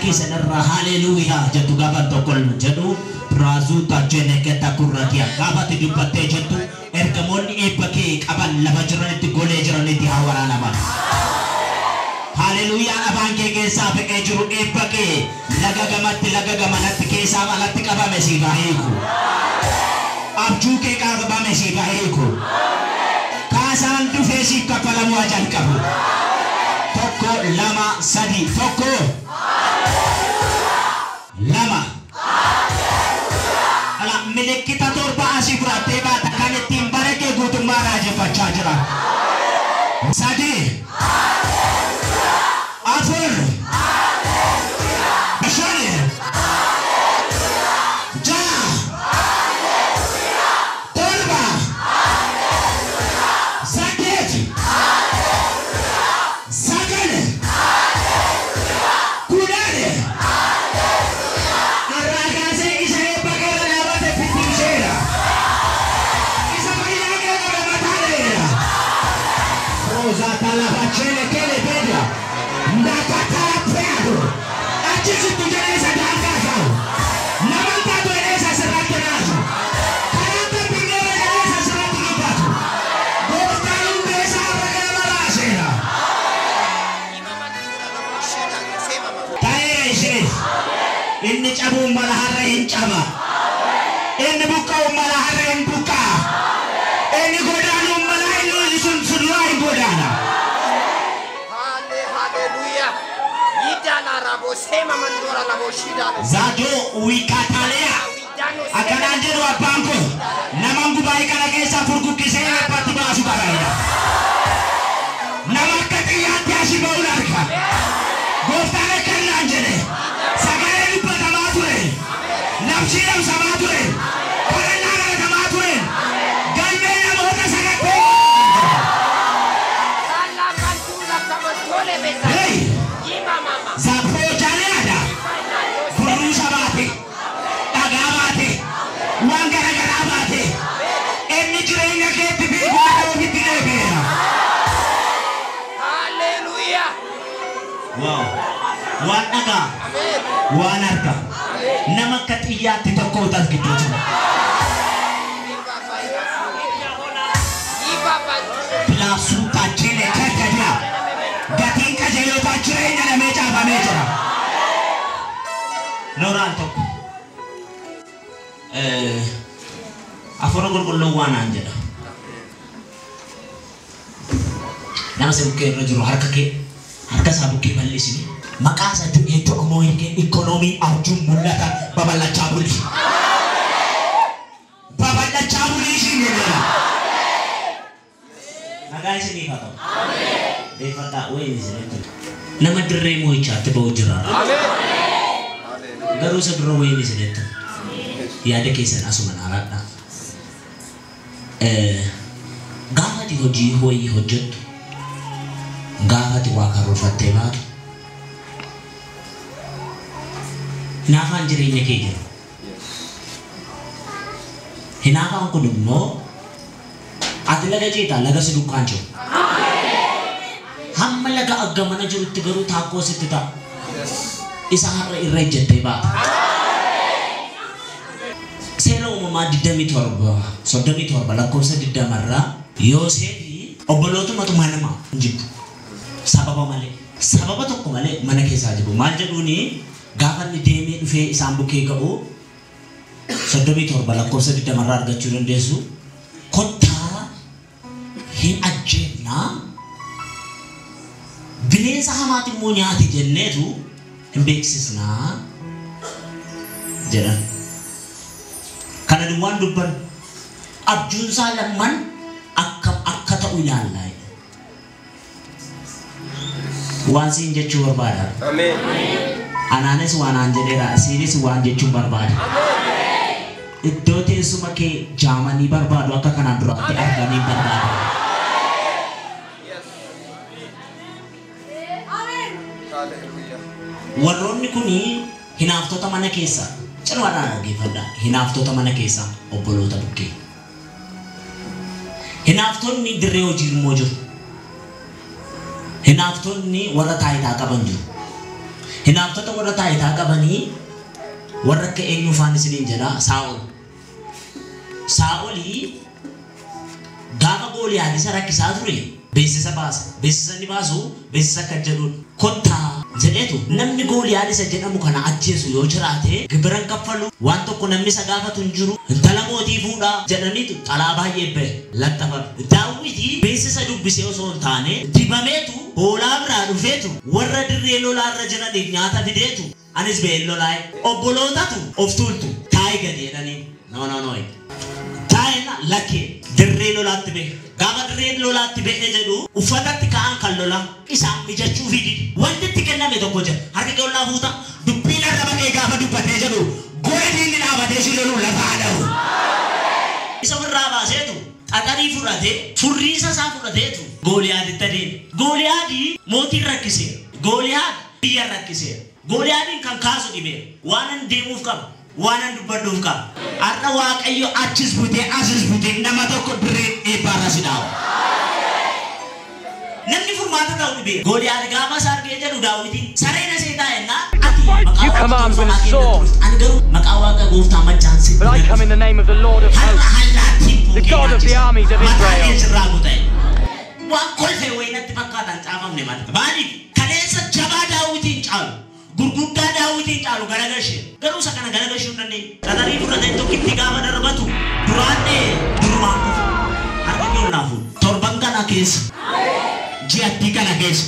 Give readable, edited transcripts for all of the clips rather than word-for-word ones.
keessan irraa haleluuyaa jettu gaafa tokko jedhu Raazuuta jeneketa kurratia gaafa ati dubbattee jettu ergamoonni eebba kee qaban lafa jiranitti golee jiranitti haa waraanaman. Haleluuyaan afaan kee keessaa fe'ee jiru eebba kee laga gamatti laga gamanatti keessaaf alatti qabame siif haa hiiku. Abjuu kee qabame siif haa hiiku. Kaasaan dhufee siif kaffalamuu haa jalqabu. 1, 2, 3, 1, 2. Ala milikkita 7 asii fudhattee baata kan ittiin bara kee guutummaa raajeffachaa jira. 3, 4, 5, 6, 7, 8, 9, 10. Har'aa kaasee isa eebba keerra dhaabate fittiiseera. Isa fayyaa kee qabe mataa dheera. Roozaa lafa chele kele beeda. Ndakataa peado. Achi sittu jedhee isa daangaa ta'u. Naman taatu jedhee isa sirratti naasu. Karaan darbinee jedhee isa sirratti dubbatu. Gooftaan hundee isaa irra ganama raaseera. Ta'eera ishees. Inni cabuun mala har'a hin caba. Inni buqqa'uun mala har'a hin buqqa'a. Inni godaanuun mala inni sun duraa hin godaana. Zaadoo wiikaataaliyaa. Akkanaan jedhu abbaan koo naman gubaa'ii kana keessaa furguggissee eebbatti baasu baraayidha. Nama akka xiyyaatti asii ba'uun arga. Gooftaan akkanaan jedhe sagalee dubbatamaa ture. Labsii labsamaa ture. Kadhannaa kadhatamaa ture. Galmee namoota sagattee. Hey! Zaafoo jaalaadha. Burruusa baate. Dhagaa baate. Waan garaagaraa baate. Inni jireenya keetti fiigu haadha ofitti deebi'eera. Waaw! Waan dhagaa. Waan arga. Nama akka xiyyaatti tokko utas gidduu jira. Bilaasuu taachilee kakkadiya. Gatiin qajeelotaa jireenya namee caafamee jira. Nooraan tokko. Afuura qulqulluu waan aan jedha. Nama si bukkee irra jiru harka kee harka isaa bukkee bal'isini. Maqaa isa du'ee to'amoo hiikee ikkonoomiin abjuun mul'ata babal'achaa buli. Babal'achaa buli ishiin jedheera. Nagaa isiniif haa ta'u. Beeffadhaa wayii isinitti. Nama dirree moo'ichaatti ba'u jira. Garuu isa dura wayii isinitti. Yaada keessan asuma naalaadha. Gaafa ati hojii wayii hojjettu, gaafa ati waa karoorfattee baatu, hinaafaan jireenya kee jira. Hinaafaan kun immoo ati laga ceetaa laga si dukkaan jiru. Hamma laga aggamana jirutti garuu taakkoo sitti ta'a. Isa har'a irra ejjettee baata. Seera uumamaa 27 37 lakkoofsa 20 irraa Yoosefi obbolootumatu manama hin jibbu. Sababa malee. Sababa tokko malee mana keessaa jibbu. Maal jedhuuni gaafa inni deemee dhufee isaan bukkee ga'u 37 lakkoofsa 20 irraa argachuu dandeessu. Kottaa hin ajjeefnaa bineensa hamaati immoo nyaate jenneetu hin beeksisnaa jedhan. Kana duwwaan dubban abjuunsaa lamman akkam akka ta'u ilaallaa jedha. Waan siin jechuu barbaada. Anaanis waan aan jedheera siinis waan jechuun barbaada. Iddoo teessuma kee jaamanii barbaadu akka kanaan duraatti arganii barbaada. Warroonni kuni hinaaftota mana keessa cimaadhaan dhaggeeffadha. Hinaaftota mana keessa obboloota bukkee. Hinaaftonni dirree hojii immoo jiru. Hinaaftonni warra taayitaa qaban jiru. Hinaaftota warra taayitaa qabanii warra akka eenyu faan isiniin jedha Saa'ol. Saa'olii gaafa Gooliyaad isa rakkisaa ture beeksisa baasa. Beeksisa inni baasu beeksisa akka jedhuudha. Kottaa jedheetu namni Gooliyaad isa jedhamu kana ajjeesu yoo jiraate gibiran kaffalu waan tokko namni isa gaafatu hin jiru intala mootii fuudhaa jedhaniitu xalaa baay'ee bahe laxxafame. Daawwitii beeksisa dubbisee osoo hin taane dibameetu hoolaa biraa dhufeetu warra dirree lolaarra jiraniif nyaata fideetu anis ba'een lolaa'e obbolootatu of tuultu taayi gadi jedhanii no no no taa'ina lakkee dirree lolaatti bahe. Gaafa dirree lolaatti ba'ee jedhu uffatatti ka'an kan lolaa isaan mijachuu fi didi. Wanti itti kenname tokko jira. Harka kee ollaa fuuta dubbiin arraba kee gaafa dubbatee jedhu gola diinni dhaabatee si loluu lafaa dha'u. Isa ofirraa baaseetu xaxarii fudhatee furriisa isaa fudhateetu Gooliyaaditti adeeme. Gooliyaadii mootiin rakkiseera. Gooliyaad biyya rakkiseera. Gooliyaadiin kan kaasu dhibeera. Waan an deemuuf qaba. Waan an dubbadhuuf qaba. Har'a Waaqayyo achis butee asis butee nama tokko dirree eebbaarra si dhaaba. Namni furmaata ta'u dhibeera. Gooliyaad gaafa isaa argee jedhu Daawitiin sareen asee taa'ennaa ati You maqaa come Waaqa armed with a tolfamaa sword, kennan ani garuu maqaa Waaqa gooftaa machaan sitti but I nan come in the name of the Lord of Har'a hosts, allaattiin the buukee God of the nyaachisa. armies of Mataa Israel. kee sirraa kuta'e. Waan kolfee wayinatti fakkaatan caafamne malee. Maaliif kaleessa jabaa Daawitiin caalu gurguddaa Daawitiin caalu garagalchee garuu isa kana garagalchuu hin dandeenye. Xaxarii fudhatee tokkitti gaafa darbatu duraannee durumaan kufu. Harka kee ol naa fuudhu. Torban kana keessa ji'attii kana keessa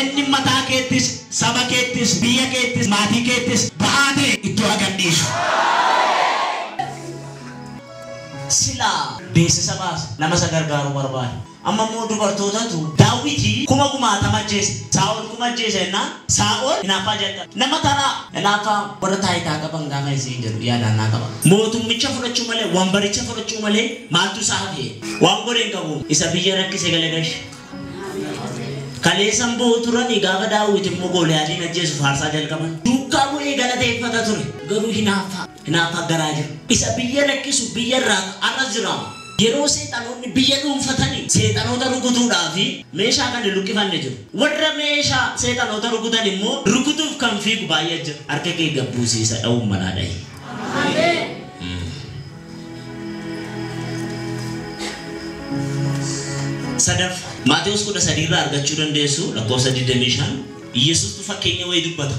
inni mataa keettis saba keettis biyya keettis maatii keettis ba'aa ta'e iddoo agadhiisu. Silaa beeksisa baasa nama isa gargaaru barbaada. Amma immoo dubartootatu Daawitii 50,000 ajjeese. Saa'ol 1,000 ajjeese jennaan Saa'ol hinaaffaa jalqabe. Nama taraa hinaaffaa warra taayitaa qaban gaafa isiin jedhu yaadaan naa qaba. Mootummicha fudhachuu malee wambaricha fudhachuu malee maaltu isaa hafe? Waan godhe hin qabu. Isa biyya rakkise galagalche. Kaleessan boo'u turanii gaafa Daawit immoo Gooliyaadiin ajjeesuuf faarsaa jalqaban. Duukaa bu'ee galateeffata ture. Garuu hinaaffaa garaa jira. Isa biyya rakkisu biyya irraa har'a jira. Yeroo seexanoonni biyya dhuunfatanii seexanoota rukutuudhaaf meeshaa kan hin luqqifanne jiru. Warra meeshaa seexanoota rukutan immoo rukutuuf kan fiigu baay'ee jira. Harka kee gabbuusiisa dha'uun malaa dhahi. Sadaffaa Maatewos 13 irraa argachuu dandeessu lakkoofsa 25 Yesuustu fakkeenya wayii dubbata.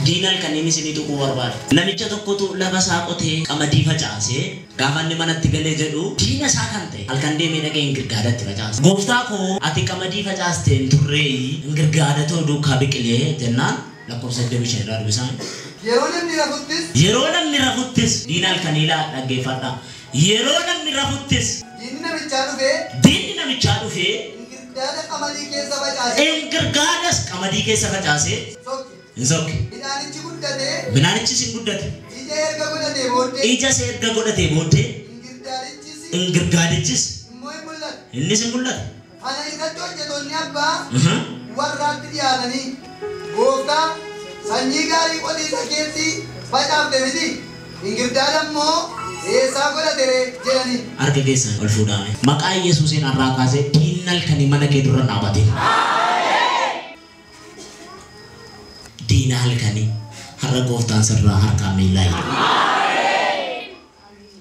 Diina halkaniin isinii tuquu barbaada. Namicha tokkotu lafa isaa qotee qamadii facaasee gaafa inni manatti galee jedhu diina isaa kan ta'e halkan deemee dhaqee ingirgaadatti facaase. Gooftaa koo ati qamadii facaaste hin turreeyi ingirgaadatoo duukaa biqilee jennaan lakkoofsa 25 irraa dubbisaan. Yeroo namni rafuttis Yeroo namni rafuttis diina halkanii laa dhaggeeffadha. Yeroo namni rafuttis diinni namichaa dhufee diinni namichaa dhufee ingirdaada qamadii keessa facaase ingirgaadas qamadii keessa facaasee sokke. hin sokke. Midhaanichi guddatee Midhaanichis hin guddate. ija erga godhatee booddee Ija isa erga godhatee booddee ingirdaadichis ingirgaadichis immoo hin mul'atu. innis hin mul'atu. Kana irratti hojjettoonni abbaa warraatti dhiyaatanii gooftaa sanyii gaarii qotiisa keetti facaafte miti ingirdaada immoo eessaa godhate ree jedhanii. Harka keessan ol fuudhame. Maqaa Yesuusiin har'aa kaasee diinni halkanii mana kee dura dhaabate. Diina halkanii har'a gooftaan sirraa harkaa miillaa hidhu.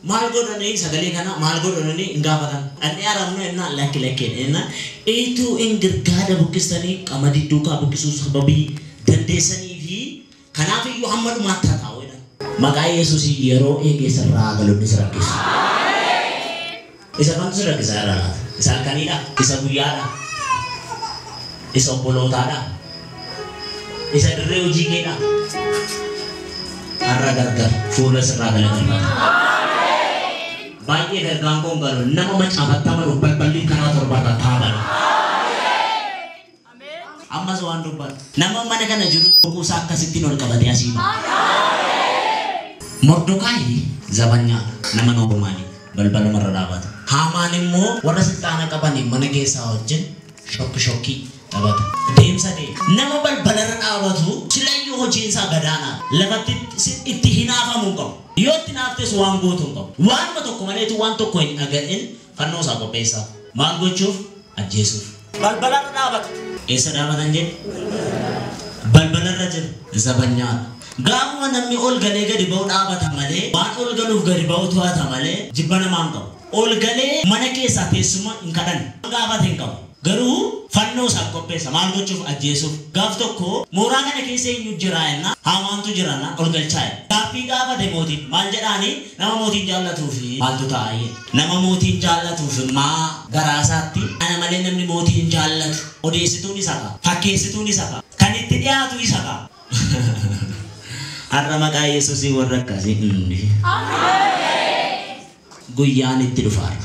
Maal godhanii sagalee kana maal godhanii hin gaafatan. Dhandhee haramnu ennaa lakki lakkeen ennaa eetuu ingirgaada buqqistanii qamadii duukaa buqqisuu sababii dandeessanii fi kanaaf iyyuu hamma dhumaatti haa taa'u jedhan. Maqaa Yesuusii yeroo eegee sirraa galuun si rakkisu. Isa kamtu si rakkisa irraa laata? Isa halkaniidha? Isa guyyaadha? Isa obbolootaadha? Isa dirree hojii keedha? Har'a gargar fuula sirraa galagalfata. Baay'ee gargaan koon galu nama macaafatti amanu balballi karaa torbarra taabanu. Ammas waan dubbatu. Nama mana kana jiru boquusaa akkasittiin ol qabatee asii ba'a. Mordokaayi zabanyaa nama normaali balbalumarra dhaabata. Haamaan immoo warra silxaana qabanii mana keessaa wajjin shokki shokkii taphata. Deemsa deema. Nama balbalarra dhaabatu silayyuu hojiin isaa gadaanaa lafatti itti hinaafamu hin qabu. Yoo itti hinaaftes waan gootu hin qabu. Waanuma tokko maleetu waan tokko hin dhaga'in fannoo isaa qopheessaa. Maal gochuuf? Ajjeesuuf. Balbalarra dhaabata. Eessa dhaabatan jedhe? Balbalarra bira jira. Zabanyaadha. Gaafuma namni ol galee gadi ba'u dhaabata malee waan ol galuuf gadi ba'u to'ata malee jibba namaa hin qabu. Ol galee mana keessaa teessuma hin kadhanne. Gaafate hin qabu. Garuu fannoo isaaf qopheessa maal gochuuf ajjeesuuf. Gaaf tokko mooraa kana keessa eenyu jira jenna haamaantu jira na ol galchaa jedha. Gaaffii gaafate mootiin maal jedhaani nama mootiin jaallatuu fi maaltu ta'a jedhe. Nama mootiin jaallatuuf maa garaasaatti ana malee namni mootiin jaallatu odeessituun isa ka'a fakkeessituun isa ka'a kan itti dhiyaatu isa ka'a. Har'a maqaa Yesuusii warra akkasii hundi guyyaan itti dhufaara.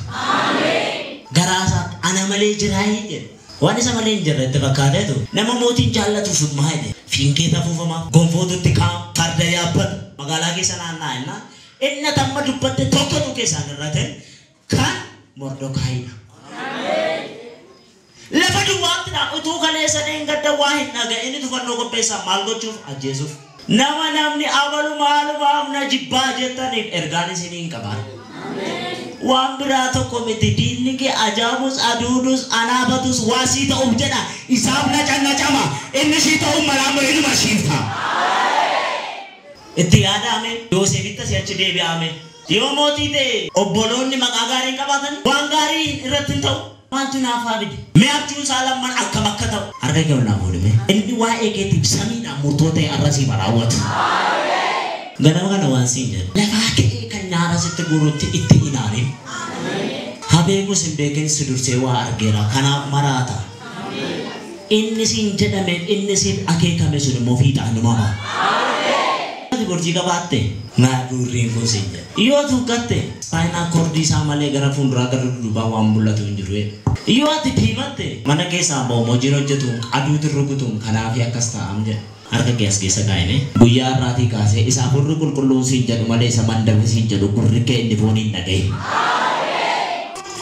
Garaasaatti ana malee jiraayii jedhe. Waan isa malee hin jirre itti fakkaateetu nama mootiin jaallatuuf maa jedhe. Fiinkeeta afuufamaa gonfootutti kaa'ama farda yaabbatu magaalaa keessa naanna'aa jennaan inni tamma dubbatte tokkotu keessaan irra ta'e kan Mordokaayiidha. Lafa duwwaatti dha utuu kaleessa dheengadda waa hin dhaga'in tufannoo qopheessaa maal gochuuf ajjeesuuf. Nama namni abalu maalumaaf na jibbaa jettaniif ergaan isinii hin qabaan. Waan biraa tokko miti diinni kee ajaa'ibus aduudus anaabatus waa sii ta'uuf jedha isaaf nacannacama inni sii ta'uuf malaa inuma siif ta'a. Itti yaadame Yoosefitti asii achi deebi'ame. Yoo mootii ta'e obboloonni maqaa gaarii hin qabaatan waan gaarii irratti hin ta'u. Maaltu naaf haa fide? Mee abjuun isaa lamman akkam akka ta'u? Harka kee ol naaf fuudhime. Inni waa'ee keetiif samiidhaan murtoo ta'e har'a siif raawwatu. Ganama kana waan siin jedhu. Lafaa ka'ee kan nyaara sitti guurutti itti ilaalin. Habeekus hin beekin si dursee waa argeera. Kanaaf maraata. Inni siin jedhame inni siif akeekame sun immoo fiixaan numa ba'a. Ati borjii qabaatte naa duurriin kun siin jedhe. Yoo tuuqqatte spaayinaa kordii isaa malee gara fuulduraa gara dudduubaa waan mul'atu hin jiru jedhe. Yoo ati diimatte mana keessaa ba'u hojiin hojjetuun aduutu rukutuun kanaaf akkas ta'am jedhe. Harka kee as keessa kaa'ime guyyaa har'aatii kaasee isa hafuurri qulqulluun siin jedhu malee isa mandamni siin jedhu gurri kee inni foon hin dhagahin.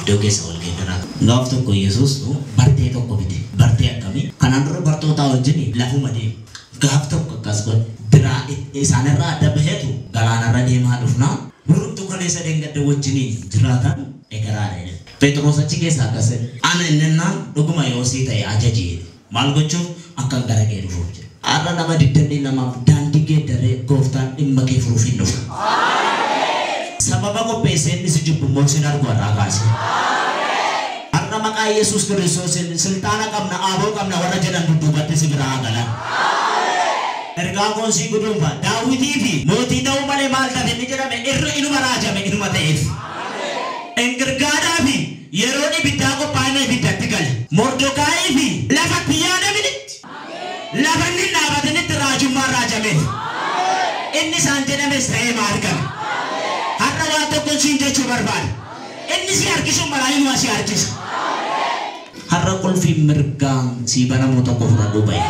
Iddoo keessa wal geeddaraa. Gaaf tokko Yesuus bartee tokko bite. Bartee akkamii? Kanaan dura bartoota wajjin lafuma deema. Gaaf tokko akkas godhe. Biraa isaanirraa adda baheetu galaanarra deemaa dhufnaa hundumtuu kaleessa dheengadda wajjiniin jiraatan egaraadha jedhe. Phexros achi keessaa akkas jedhe. Ana innennaan dhuguma yoo sii ta'e ajaji jedhe. Maal gochuuf akkan gara kee dhufuuf jedhe. Har'a nama 22 daandii geeddaree gooftaan dhimma kee furuuf hin dhufa. Sababa qopheessee inni si jibbu immoo sin argu har'aa kaase. Har'a maqaa Yesuus Kiristoosiin silxaana qabna aaboo qabna warra jedhan dudduubatti si biraa haa galan. Ergaa koon sii guduunfa Daawitii fi mootii ta'uu malee maal tafe inni jedhame irra inuma raajame inuma ta'eef. Ingirgaadaa fi yeroon ibiddaa qophaa'ina ibiddatti gale. Mordokaayii fi lafatti yaadaminitti lafa inni hin dhaabatinitti raajummaan raajameef. Inni isaan jedhames ta'ee maal argame? Har'a waan tokko siin jechuu barbaada. Inni si harkisuun malaa inuma si harkisa. Har'a qulfii mirgaan sii banamu tokko fudhadhuu bahe.